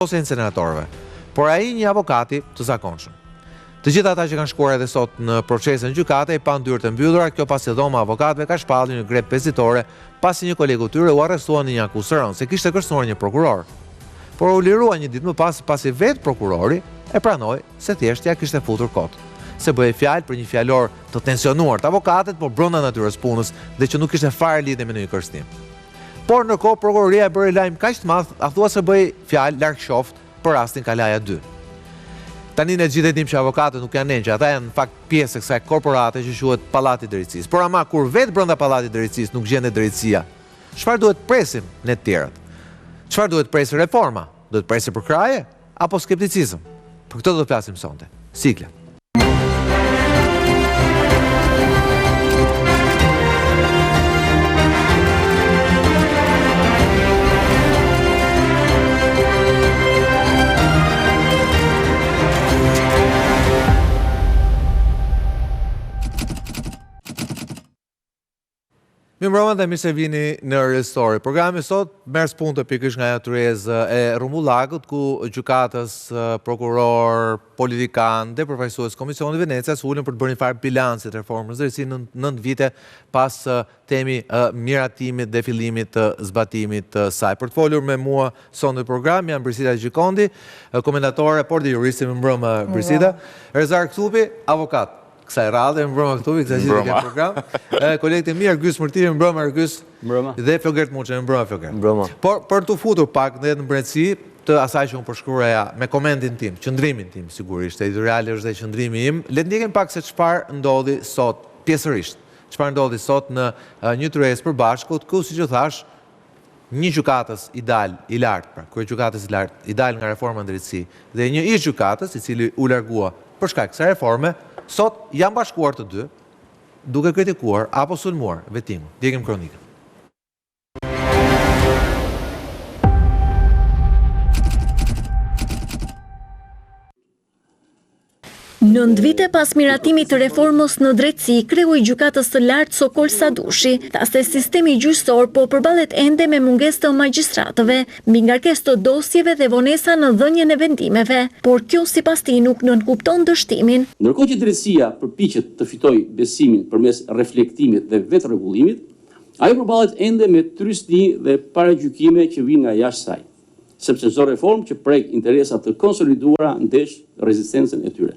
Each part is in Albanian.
Ose inceneratorëve, por ai i një avokati të zakonshëm. Të gjithë ata që kanë shkuar edhe sot në procese në gjykata i panë dyert e mbyllura, kjo pasi Dhoma e Avokatëve ka shpallur një grevë pesëditore pasi një kolegu i tyre u arrestua në një akuzë të rëndë se kishte kërcënuar një prokuror. Por u lirua një ditë më pas pasi vetë prokurori e pranoi se thjesht ia kishte futur kot. Se bëhej fjalë për një fjalor të tensionuar të avokatit, por brenda natyrës së punës dhe që nuk kishte fare lidhje me ndonjë kërcënim. Por ndërkohë prokuroria e bëri lajm kaq të madh, a thua se bëhej fjalë larg qoftë për rastin Kalaja 2. Tani ne të gjithë e dimë që avokatët nuk janë engjëj, ata janë në fakt pjesë e kësaj korporate që quhet Pallati i Drejtësisë. Por ama kur vetë brenda Pallatit të Drejtësisë nuk gjendet drejtësia, çfarë duhet të presim ne të tjerët? Çfarë duhet të presë reforma? Duhet të presë përkrahje apo skepticizëm? Për këtë do të flasim sonte. Sigla. Mirëmbrëma dhe mirë se vini në Real Story. Programi sot merr spunto pikërisht nga ajo tryezë e Rrumbullakët, ku gjykatës, prokurorë, politikanë dhe përfaqësues të Komisionit të Venecias u ulën për të bërë një farë bilanci të reformës në drejtësi në 9 vite pas themi miratimit dhe fillimit të zbatimit të saj. Për të folur me mua sot në program janë Brisida Gjikondi, komentatore, por dhe juriste, mirëmbrëma Brisida, Rezar Kthupi, avokat. Kësaj radhe, mbrëma Kthupi, kësaj gjithë ke program. Kolegët e mi, Ergys Mërtiri, mbrëma Ergys. Mbrëma. Dhe Flogert Muçe, mbrëma Flogert. Mbrëma. Por, për t'u futur pak në në brendësi të asaj që unë përshkruaja me komentin tim, qëndrimin tim, sigurisht, editoriali është dhe qëndrimi im, le të ndjekim pak se çfarë ndodhi sot, pjesërisht, çfarë ndodhi sot në një tryezë të përbashkët, ku, siç ju thashë, Një gjykatës i dalë i lartë, pra kryegjykatës i lartë i dalë nga reforma në drejtësi dhe një ish-gjykatës i cili u largua për shkak kësaj reforme, sot janë bashkuar të dy duke kritikuar apo sulmuar Vetingun. Ndjekim kronikën. Nëntë vite pas miratimit të reformës në drejtësi, kreu i Gjykatës së Lartë Sokol Sadushi tha se sistemi gjyqësor po përballet ende me mungesë të magjistratëve, mbingarkesë të dosjeve dhe vonesa në dhënien e vendimeve. Por kjo sipas tij nuk nënkupton dështimin. Ndërkohë që drejtësia përpiqet të fitojë besimin përmes reflektimit dhe vetërregullimit, ajo përballet ende me trysni dhe paragjykime që vijnë nga jashtë saj. sepse çdo reformë që prek interesa të konsoliduara ndesh rezistencën e tyre.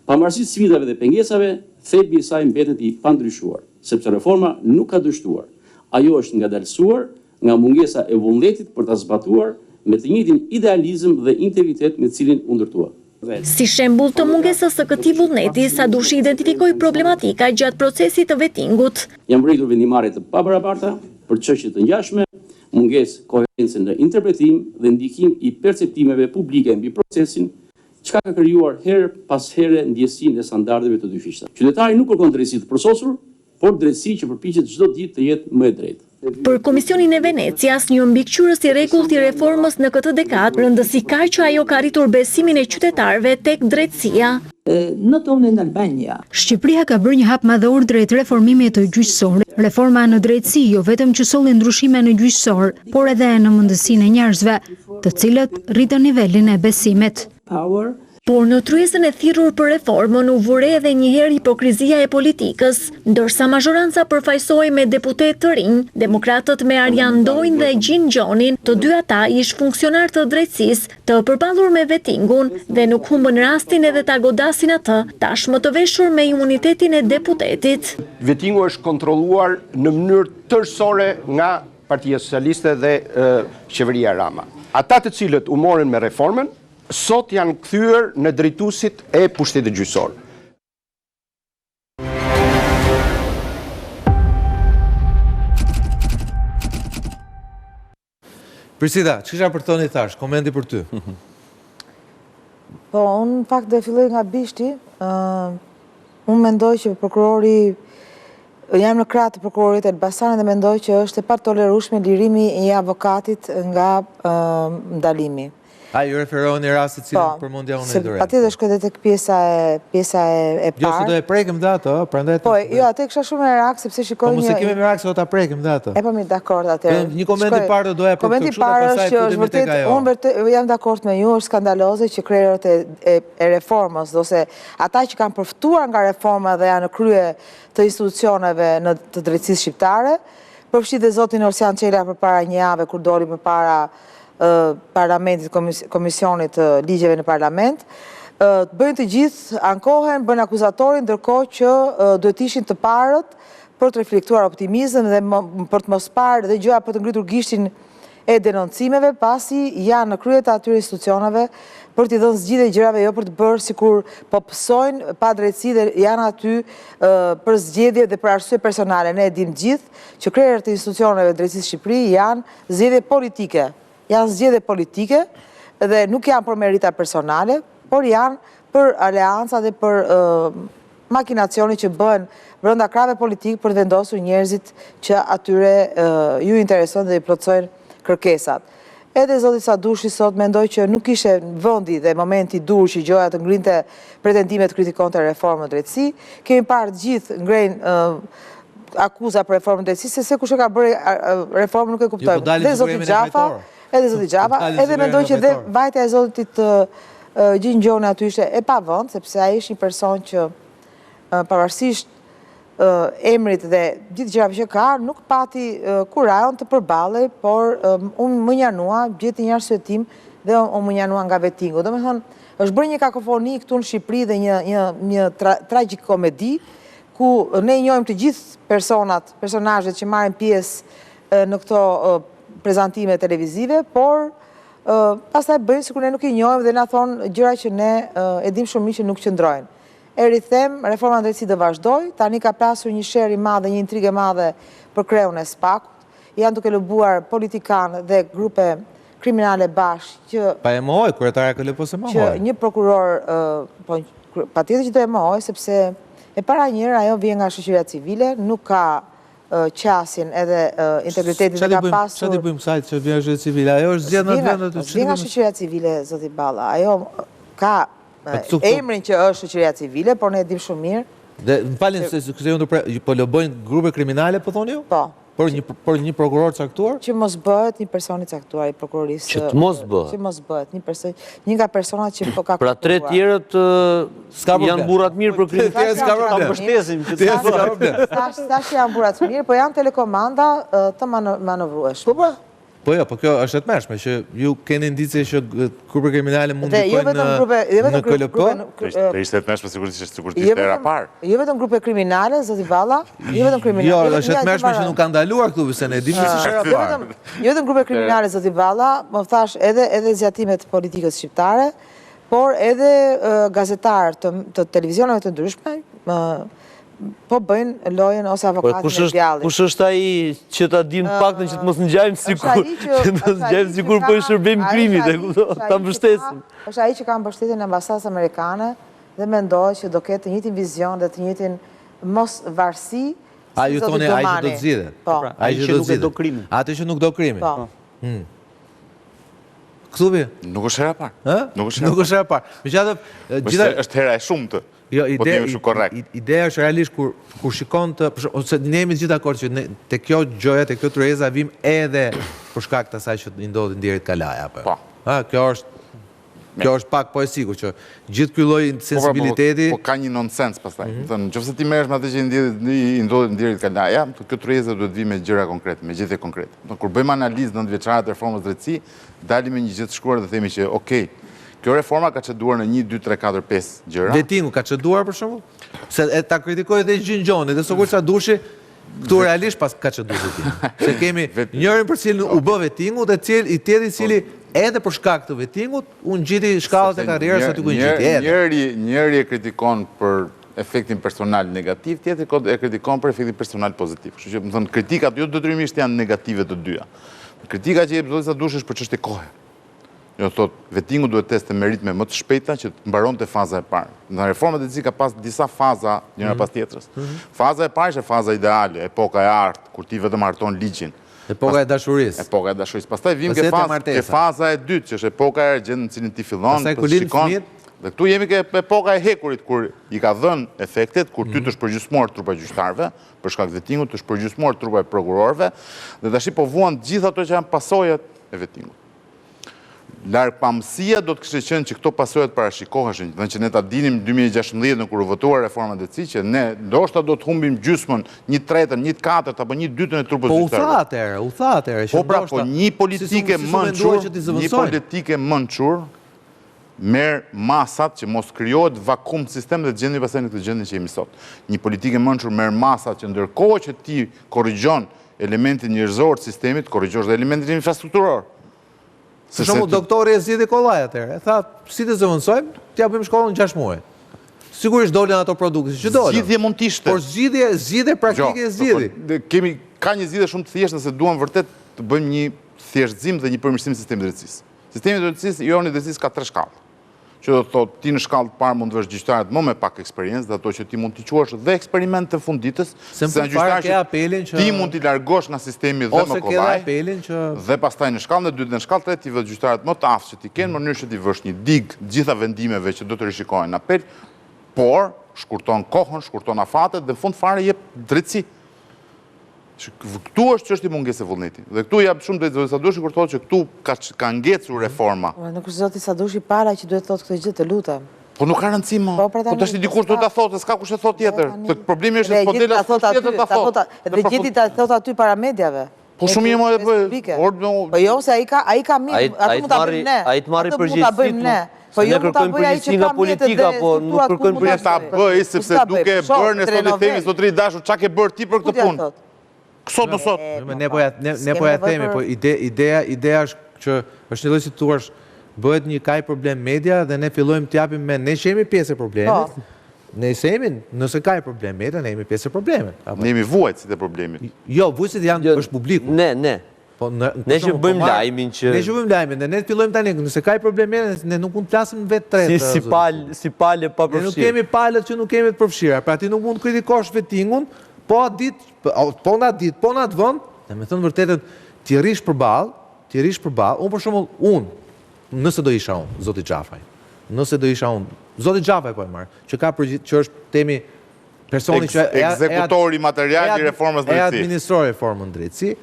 Pavarësisht sfidave dhe pengesave, thelbi i saj mbetet i pandryshuar, sepse reforma nuk ka dështuar, ajo është ngadalësuar nga mungesa e vullnetit për ta zbatuar me të njëjtin idealizëm dhe integritet me të cilin u ndërtua. Si shembull të mungesës së këtij vullneti, Sadushi identifikoi problematika gjatë procesit të vetingut. Janë vërejtur vendimmarrje të pabarabarta për çështje të ngjashme, mungesë koherence në interpretim dhe ndikim i perceptimeve publike mbi procesin, çka ka krijuar herë pas here ndjesinë e standardeve të dyfishta. Qytetari nuk kërkon drejtësi të përsosur, por drejtësi që përpiqet çdo ditë të jetë më e drejtë. Për Komisionin e Venecias, një mbikëqyrës i rregullt i reformës në këtë dekadë, rëndësi ka që ajo ka rritur besimin e qytetarëve tek drejtësia. Not only in Albania. Shqipëria ka bërë një hap madhor drejt reformimit të gjyqësorit. Reforma në drejtësi jo vetëm që solli ndryshime në gjyqësor, por edhe në mendësinë e njerëzve, të cilët rritën nivelin e besimit. Power. Por në tryezën e thirrur për reformën u vu re edhe një herë hipokrizia e politikës. Ndërsa mazhoranca përfaqësohej me deputetë të rinj, demokratët me Arjan Ndojin dhe Gjin Gjonin, të dy ata ish-funksionarë të drejtësisë, të përballur me vetingun dhe nuk humbën rastin edhe ta godasin atë, tashmë të veshur me imunitetin e deputetit. Vetingu është kontrolluar në mënyrë tërësore nga Partia Socialiste dhe qeveria Rama. Ata të cilët u morën me reformën, sot janë kthyer në drejtuesit e pushtetit gjyqësor. Brisida, ç'kisha për të thënë i thashë, komenti për ty. Po, unë në fakt do e filloj nga bishti, unë mendoj që prokurori, jam në krah të prokurorit Elbasanit dhe mendoj që është e patolerueshme lirimi i avokatit nga ndalimi. A ju referoheni rastit cilin po, përmendja unë e Patjetër shkoj dhe tek pjesa e pjesa e e parë. Jo, se do e prekim dhe atë, prandaj Po, jo, atë e kisha shumë merak sepse shikoj po, një Po mos e kemi merak se do ta prekim dhe atë. E po mirë, dakord atëherë. Një koment i parë do doja për këtë kështu dhe pastaj futemi tek ajo. Unë vërtet jam dakord me ju, është skandaloze që krerët e e, e reformës ose ata që kanë përftuar nga reforma dhe janë në krye të institucioneve në të drejtësisë shqiptare, përfshi dhe zotin Olsian Çela përpara një jave kur doli përpara parlamentit, komisionit të ligjeve në parlament, bëjnë të gjithë, ankohen, bëjnë akuzatorin, ndërkohë që duhet të ishin të parët për të reflektuar optimizëm dhe për të mos parë dhe gjoja për të ngritur gishtin e denoncimeve, pasi janë në krye të atyre institucioneve për t'i dhënë zgjidhje gjërave, jo për të bërë sikur po pësojnë padrejtësi dhe janë aty për zgjedhje dhe për arsye personale. Ne e dimë gjithë që krerët e institucioneve të drejtësisë në Shqipëri janë Zgjedhje politike, janë zgjedhje politike dhe nuk janë për merita personale, por janë për aleanca dhe për makinacione që bëhen brenda krahëve politikë për të vendosur njerëzit që atyre ju interesojnë dhe i plotësojnë kërkesat. Edhe zoti Sadushi sot mendoj që nuk ishte vendi dhe momenti i duhur që gjoja të ngrinte pretendime të kritikonte reformën në drejtësi. Kemi parë të gjithë ngrejnë akuza për reformën në drejtësi, se se kush e ka bërë reformën nuk e jo, kuptojmë. Po dhe zoti Xhafa, edhe zoti Xhafa, edhe mendoj që dhe vajtja e zotit Gjin Gjoni aty ishte e pavend, sepse ai është një person që pavarësisht emrit dhe gjithë gjërave që ka, nuk pati kurajon të përballej, por u mënjanua, gjeti një arsyetim dhe u mënjanua nga vetingu. Domethënë, është bërë një kakofoni këtu në Shqipëri dhe një, një, një tra, tragjikomedi, ku ne i njohim të gjithë personat, personazhet që marrin pjesë në këto prezantime televizive, por pastaj bëjnë sikur ne nuk i njohim dhe na thonë gjëra që ne e dimë shumë mirë që nuk qëndrojnë. E rithem, reforma në drejtësi do vazhdojë, tani ka plasur një sherr i madh dhe një intrigë e madhe për kreun e SPAK-ut. Janë duke lobuar politikanë dhe grupe kriminale bashkë që Pa e mohoi, kryetarja e KLP-së e mohoi. Që një prokuror, po patjetër që do e mohojë, sepse e para njëherë ajo vjen nga shoqëria civile, nuk ka qasjen edhe integritetin dhe ka pasur... Ça t'i bëjmë kësaj që vjen nga shoqëria civile? Ajo është zgjedhur në atë vend aty. Vjen nga shoqëria civile, zoti Balla. Ajo ka emrin që është shoqëria civile, por ne e dimë shumë mirë. Dhe më falni se se ju ndërpre, po lobojnë grupe kriminale, po thoni ju? Po. Për një për një prokuror të caktuar? Që mos bëhet një person i caktuar i prokurorisë. Që të mos bëhet. Që mos bëhet një person, një nga personat që po ka Pra tre tjerët janë burra të mirë për krimin. Të tjerët s'ka problem. Ta mbështesim që të s'ka problem. S'thashë janë burra të mirë, po janë telekomanda të manovrueshme. Po po. Po jo, po kjo është e tmerrshme që ju keni indicie që grupe kriminale mund të jo ndikojnë në në KLP? Të ishte e tmerrshme sikur të ishte sikur të ishte hera e parë. Jo vetëm grupe kriminale, zoti Balla, jo vetëm kriminale. Jo, është e tmerrshme që nuk kanë ndaluar këtu, se ne dimë se është hera e jo parë. Jo vetëm grupe kriminale, zoti Balla, më thashë edhe edhe zgjatime të politikës shqiptare, por edhe gazetarë të të televizioneve të ndryshme, po bëjnë lojën ose po, avokatin e djallit. Kush është ai që ta dimë të paktën që të mos ngjajmë sikur, që të mos ngjajmë sikur po i shërbejmë krimit, e kupton? Ta mbështesim. Është ai që ka mbështetjen e ambasadës amerikane dhe mendohet që do ketë të njëjtin vizion dhe të njëjtin mosvarësi si zoti Dumani. Ai që do të zgjidhet. Po. Pra, ai që nuk e do krimin. Atë që nuk do krimin. Po. Hmm. Këtu bi? Nuk është hera e parë. Nuk është hera. Nuk është hera e parë. Megjithatë, gjitha është hera e shumtë. Jo, po ide, ideja është realisht kur kur shikon të, ose ne jemi të gjithë dakord që ne te kjo gjëja, te kjo tryeza vim edhe për shkak të asaj që i ndodhi ndjerit Kalaja apo. Jo? Po. Ha, kjo është kjo është pak po e sigurt që gjithë ky lloj po, pra, po, sensibiliteti po, po ka një nonsens pastaj. Mm -hmm. Thënë, nëse ti merresh me atë që i ndodhi i ndodhi ndjerit Kalaja, kjo tryeza duhet të vijë me gjëra konkrete, me gjetje konkrete. Do kur bëjmë analizë nëntëvjeçare të reformës drejtësi, dalim me një gjë të shkruar dhe themi që ok, Kjo reforma ka çeduar në 1, 2, 3, 4, 5 gjëra. Vetingu ka çeduar për shembull? Se e ta kritikoj dhe Gjin Gjoni dhe Sokol Sadushi, këtu realisht pas ka çeduar vetingu. Se kemi njërin për cilin u bë vetingu dhe cil, i tjetri i cili edhe për shkak të vetingut u ngjiti shkallët e karrierës aty ku i ngjiti. Njëri, njëri e kritikon për efektin personal negativ, tjetri e kritikon për efektin personal pozitiv. Kështu që, me thënë, kritikat jo detyrimisht janë negative të dyja. Kritika që jep zoti Sadushi është për çështje kohe. Jo, thotë, vetingu duhet të ecte me ritme më të shpejta që të mbaronte faza e parë. Në reforma e drejtësisë ka pas disa faza njëra mhm. pas tjetrës. Mhm. Faza e parë ishte faza ideale, epoka e artë, kur ti vetëm harton ligjin. Epoka e dashurisë. Epoka e dashurisë. Pastaj vijmë ke faza, ke faza e dytë, që është epoka e argjendtë në cilën ti fillon, Pastaj kur lind fëmijët, Dhe këtu jemi ke epoka e hekurit, kur i ka dhënë efektet, kur ty mhm. të është përgjysmuar trupa e gjyqtarëve, për shkak të vetingut, të është përgjysmuar trupa e prokurorëve, dhe tashi po vuan gjithë ato që janë pasojat e vetingut. Largpamësia do të kishte qenë që këto pasoja të parashikoheshin, dhe që ne ta dinim 2016 në kur u votua reforma në drejtësi, që ne ndoshta do të humbim gjysmën, një tretën, një të katërt apo një dytën e trupës gjyqtarëve. Po u tha atëherë, u tha atëherë që po pra, po një politikë e mençur, një politikë e mençur merr masat që mos krijohet vakum në sistem dhe të gjendemi pastaj në këtë gjendje që jemi sot. Një politikë e mençur merr masat që ndërkohë që ti korrigjon elementin njerëzor të sistemit, korrigjosh dhe elementin infrastrukturor. Për shembull, doktori e zgjidhi kollaj atëherë. E tha, si të zëvendësojmë, t'ia bëjmë shkollën 6 muaj. Sigurisht dolën ato produkte që dolën. Zgjidhje mund të ishte. Por zgjidhje, zgjidhje praktike e zgjidhi. Po, kemi ka një zgjidhje shumë të thjeshtë nëse duam vërtet të bëjmë një thjeshtëzim dhe një përmirësim të sistemit të drejtësisë. Sistemi i drejtësisë, jonë i drejtësisë ka tre shkallë. Që do të thotë ti në shkallë të parë mund të vësh gjyqtarët më me pak eksperiencë dhe ato që ti mund t'i quash dhe eksperiment të fund ditës, se janë gjyqtarë që apelin që ti mund t'i largosh nga sistemi dhe më kollaj. Apelin që dhe pastaj në shkallën e dytë dhe në shkallë të tretë ti vë gjyqtarët më të aftë që ti ke në mënyrë që t'i vësh një digë të gjitha vendimeve që do të rishikohen në apel, por shkurton kohën, shkurton afatet dhe në fund fare jep drejtësi. Këtu është çështje mungese vullneti. Dhe këtu jap shumë drejtë zotit Sadushi kur thotë që këtu ka ka ngecur reforma. Po nuk është zoti Sadushi pala që duhet të thotë këtë gjë, të lutem. Po nuk ka rëndësi më. Po, pra po tash dikush duhet ta thotë, s'ka kush e thotë tjetër. Po problemi është se po del askush tjetër ta thotë. Dhe gjeti ta thotë aty para mediave. Po shumë mirë më e bëj. Po jo se ai ka ai ka mirë, atë mund ta bëjmë ne. Ai të marrë përgjegjësitë. Po jo mund ta bëjë ai që ka politika, po nuk kërkojmë përgjegjësi. Ta bëj sepse duke e bërë ne sot i themi zotëri i dashur çka ke bërë ti për këtë punë. Sot në sot. Ne po ja ne po ja themi, po ide ideja ideja është që është një lloj si të thuash bëhet një kaj problem media dhe ne fillojmë të japim me ne që jemi pjesë e problemit. Po. Ne se jemi, nëse ka problem media, ne jemi pjesë e problemit. Ne jemi vuajtësit e problemit. Jo, vuajtësit janë jo, është publiku. Ne, ne. Po ne ne që bëjmë po lajmin që Ne që bëjmë lajmin dhe ne fillojmë tani, nëse ka problem ne ne nuk mund të flasim vetë tretë. Si si palë, si palë pa përfshirë. Ne nuk kemi palët që nuk kemi të përfshira. Pra ti nuk mund të kritikosh vetingun, po atë ditë, po, po në atë ditë, po në atë vend, dhe me thënë vërtetën, ti rrish përballë, ti rrish përballë. Unë për shembull, unë nëse do isha unë, zoti Xhafaj, nëse do isha unë, zoti Xhafaj po e marr, që ka përgjith, që është temi personi që ekzekutori material i reformës në drejtësi. E administroi reformën në drejtësi.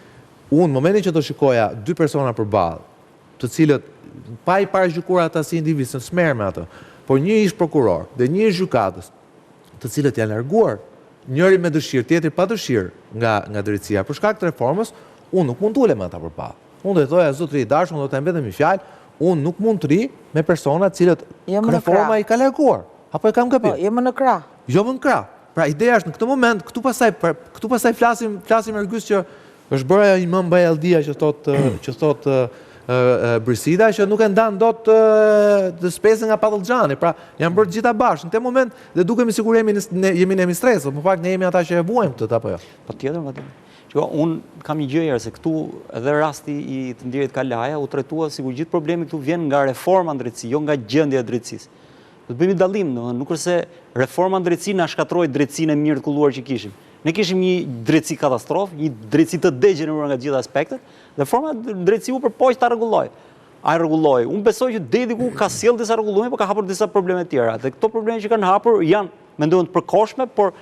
Unë në momentin që do shikoja dy persona përballë, të cilët pa i paragjykuar ata si individë, se s'merrem me atë, por një ish prokuror dhe një ish gjykatës, të cilët janë larguar, njëri me dëshirë, tjetri pa dëshirë nga nga drejtësia për shkak të reformës, unë nuk mund të ulem me ata përballë. Unë do i thoja zotëri i dashur, unë do të them vetëm një fjalë, unë nuk mund të rri me persona të cilët jo reforma i ka larguar. Apo e kam gabim? Po, jo më në krah. Jo më në krah. Pra ideja është në këtë moment, këtu pastaj pra, këtu pastaj flasim flasim Ergys që është bërë ajo imam bajalldia që thotë që thotë Brisida që nuk e ndan dot të specin nga patëllxhani. Pra janë bërë të gjitha bashkë në këtë moment dhe dukemi sikur jemi në jemi në stres, por në fakt ne jemi ata që e vuajmë këtë apo jo. Patjetër, patjetër. Shiko, unë kam një gjë herë se këtu edhe rasti i të ndjerit Kalaja u trajtua sikur gjithë problemi këtu vjen nga reforma në drejtësi, jo nga gjendja e drejtësisë. Do të bëjmë një dallim, domethënë nuk është se reforma në drejtësi na shkatërroi drejtësinë e mirë të kulluar që kishim. Ne kishim një drejtësi katastrofë, një drejtësi të degjeneruar nga të gjitha aspektet, dhe reforma në drejtësi u përpoq ta rregullojë. A e rregulloi? Unë besoj që deri diku ka sjellë disa rregullime, por ka hapur disa probleme të tjera. Dhe këto probleme që kanë hapur janë, mendoj të përkohshme, por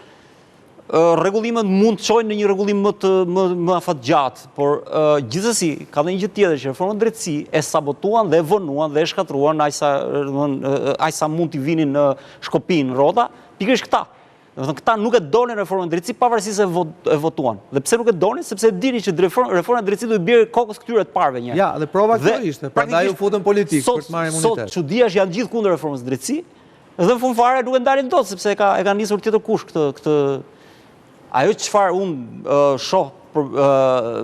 rregullimet mund të çojnë në një rregullim më të më më afatgjatë, por gjithsesi ka dhe një gjë tjetër që reformën në drejtësi e sabotuan dhe e vonuan dhe e shkatërruan aq sa, domethënë, aq sa mund t'i vinin në shkopin rrota, pikërisht këta. Domethënë këta nuk e donin reformën në drejtësi pavarësisht se e votuan. Dhe pse nuk e donin? Sepse e dinin që reforma në drejtësi do i bjerë kokës këtyre të parëve një. Ja, dhe prova kjo ishte, prandaj u futën politikë për të marrë imunitet. Sot çudia është janë gjithë kundër reformës në drejtësi, Dhe në fund fare nuk e ndalin dot sepse e ka e ka nisur tjetër kush këtë këtë ajo çfarë unë shoh për,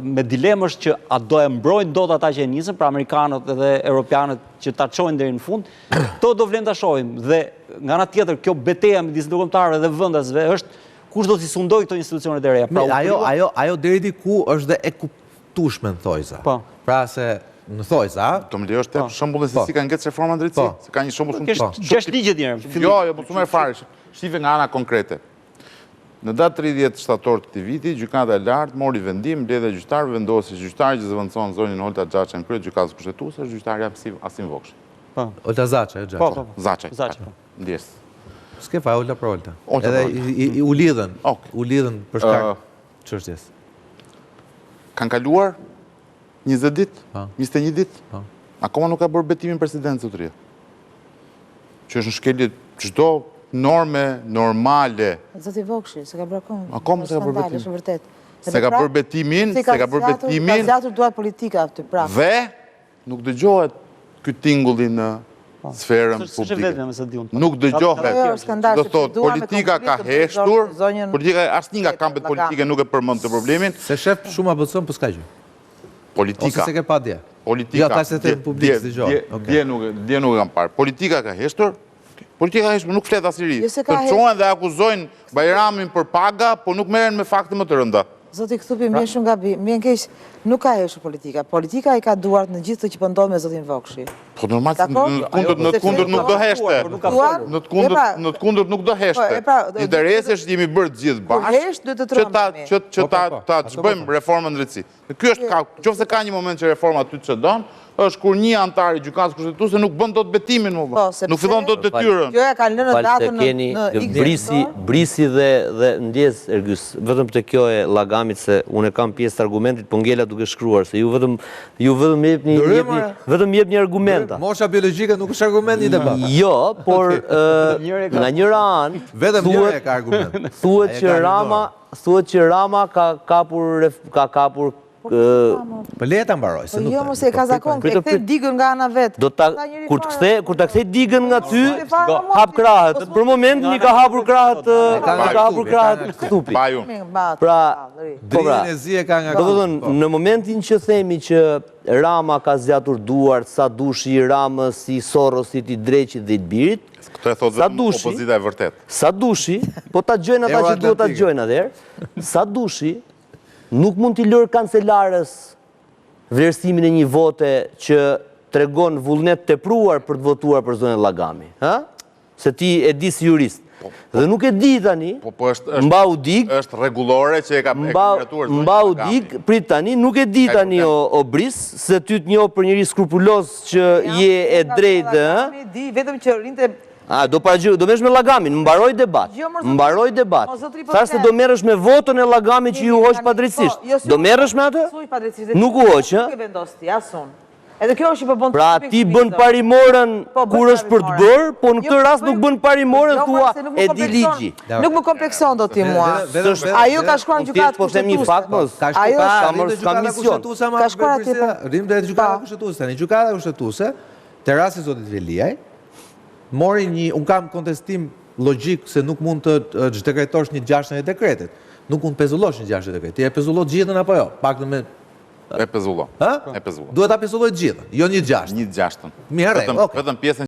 me dilemë është që a do e mbrojnë dot ata që e nisën, pra amerikanët dhe europianët që ta çojnë deri në fund, këto do vlen ta shohim. Dhe nga ana tjetër kjo beteja midis ndërkombëtarëve dhe vendasve është kush do t'i sundojë këto institucione të reja. Pra, ajo ajo ajo deri diku është dhe e kuptueshme në thojza. Po. Pra se në thojza. Do më lejosh të jap po. shembullin se po. si ka ngecë reforma në drejtësi? Po. Se ka një shembull shumë. Po. Gjashtë ligje tjerë. Jo, jo, po s'u merr fare. Shife nga ana konkrete. Në datë 30 shtator të këtij viti, Gjykata e Lartë mori vendim, mbledhja e gjyqtarëve vendosi që gjyqtari që zëvendëson zonjën Holta Zaçaj në krye të Gjykatës Kushtetuese është gjyqtari Asim Asim Vokshi. Po. Holta Zaçaj, jo Zaçaj. Po, po, po. Zaçaj. Zaçaj, po. Ndjesë. S'ke faj, Holta për Holta. Holta Edhe për Holta. i, i, u lidhën, Okej. u lidhën për shkak çështjes. Kanë kaluar 20 ditë, Po. 21 ditë. Po. Akoma nuk ka bërë betimin president zotëria. Që është në shkelje çdo norme normale. Zoti Vokshi, s'e ka bërë akoma. Akoma s'e ka bërë Skandal, betimin. Është vërtet. S'e ka bërë betimin, Se s'e ka bërë betimin. Ka zgjatur duart politika aty prapë. Dhe nuk dëgjohet ky tingulli në Po. sferën S'është publike. vetëm, me sa di unë. Nuk dëgjohet. Jo, jo, skandal, Do sepse thotë, duam me politika ka konflikt të bëjë heshtur, zonjën politika asnjë nga kampet Llagami. politike nuk e përmend këtë problemin. Se shef shumë ABC-n, po s'ka gjë. Politika. Ose s'e ke pa dje. Politika. Jo, ta se the në publik, dje- s'dëgjoj. dje- Okej. Dje nuk dje nuk e kam parë. Politika ka heshtur. Politika ka heshtur, nuk flet asnjëri. Jo, se ka Të çohen dhe akuzojnë Bajramin për paga, po nuk merren me fakte më të rënda. Zoti Kthupi, më vjen shumë gabim, më vjen keq, nuk ka heshtur politika. Politika i ka duart në gjithë këtë që po ndodh me zotin Vokshi. Po normal se në të kundërt në të kundërt nuk do heshte. Në të kundërt në të kundërt nuk do Po, heshte. pra, Interesi është jemi bërë të gjithë Kur bashkë. hesht, duhet të Që ta trembemi. që që Po, ta po, po. ta Ato po zhbëjmë them. reformën në drejtësi. Ky është ka, qofse ka një moment që reforma ty të çedon, është kur një anëtar i gjykatës kushtetuese nuk bën dot betimin më. Po, sepse- Nuk fillon dot detyrën. Jo, ja kanë lënë Fal se datën në keni në X Brisi, Brisi dhe dhe ndjes Ergys, vetëm te kjo e Llagamit se unë e kam pjesë të argumentit, po ngela duke shkruar se ju vetëm ju vetëm jepni Ndërhyj, jepni more. vetëm jepni argumenta. Mosha biologjike nuk është argument një debat. Jo, por ë, nga njëra anë Vetëm njëra thuhet e ka argument. thuhet Ai e që ka në Rama thuhet që Rama ka kapur ref- ka kapur ë, Po le ta mbaroj, se Po nuk. jo, mos e ka zakon, Prit, e kthen prit. digën nga ana vet. Do ta Tha njëri kur të fare. kthe, kur ta kthej digën nga ty, Po, fare, mo, hap krahët. po, Për momentin i ka hapur krahët, E ka i nga ka hapur Kthupi, e ka krahët nga Kthupi. Baju. Pra, po pra. Drinën e zi e ka nga Do të thënë, po. në momentin që themi që Rama ka zgjatur duart, Sadushi i Ramës, i Sorosit, i Dreqit dhe i të Birit, Këtë e thotë Sa vetëm dushi- opozita e vërtetë. Sadushi, po ta gjojnë ata që duhet ta Euroatlantike. gjojnë atëherë, Sadushi nuk mund t'i lërë kancelares vlerësimin e një vote që tregon vullnet të tepruar për të votuar për zonjën Llagami, ha? Se ti e di si jurist. Dhe nuk e di tani, Po po është është mbau dig, është rregullore që e ka e ka Mbau, miratuar zonja mbau Llagami. dig, prit tani, nuk e di Ka i tani o, problem. o Bris, se ty të njoh për njeri skrupuloz që je e drejtë, ë? Di, vetëm që rinte A, do paragjy, do merresh me Llagamin, mbaroj debat. Jo, mor, zotri, Mbaroj debat. mor, zotri, po Thash se them. do merresh me votën e Llagamit që ju hoq Tani, padrejtësisht. po, jo, si Do u- merresh me atë? S'u hoq padrejtësisht, dhe Nuk ti u hoq, Nuk ë? e vendos ti, as unë. Edhe kjo është që po bën Pra të ti bën parimoren Po, bën kur është për të parimoren. bërë, po në Jo, këtë rast bëj- nuk bën parimoren, Jo, thua se nuk më e di komplekson. ligji. Nuk më komplekson do ti mua. Vetëm- vetëm- Ajo ka shkruar në Unë gjykatë thjesht po them një kushtetuese. fakt, mos. Ka Ajo shkuar është- Ka mor- s'ka mision. Ka shkuar atje, po. Rrim drejt gjykata Pa. kushtetuese. Tani gjykata kushtetuese, te rasti i zotit Veliaj, mori një, un kam kontestim logjik se nuk mund të të çdekretosh një gjashtën e dekretit. Nuk mund të pezullosh një gjashtën e dekretit. Ti e pezullon gjithën apo jo? Paktën me, E pezullon. ë? E pezullon. Duhet ta pezulloj gjithën, jo një gjashtë. Një gjashtën. Mirë, Vetëm okay. vetëm pjesën.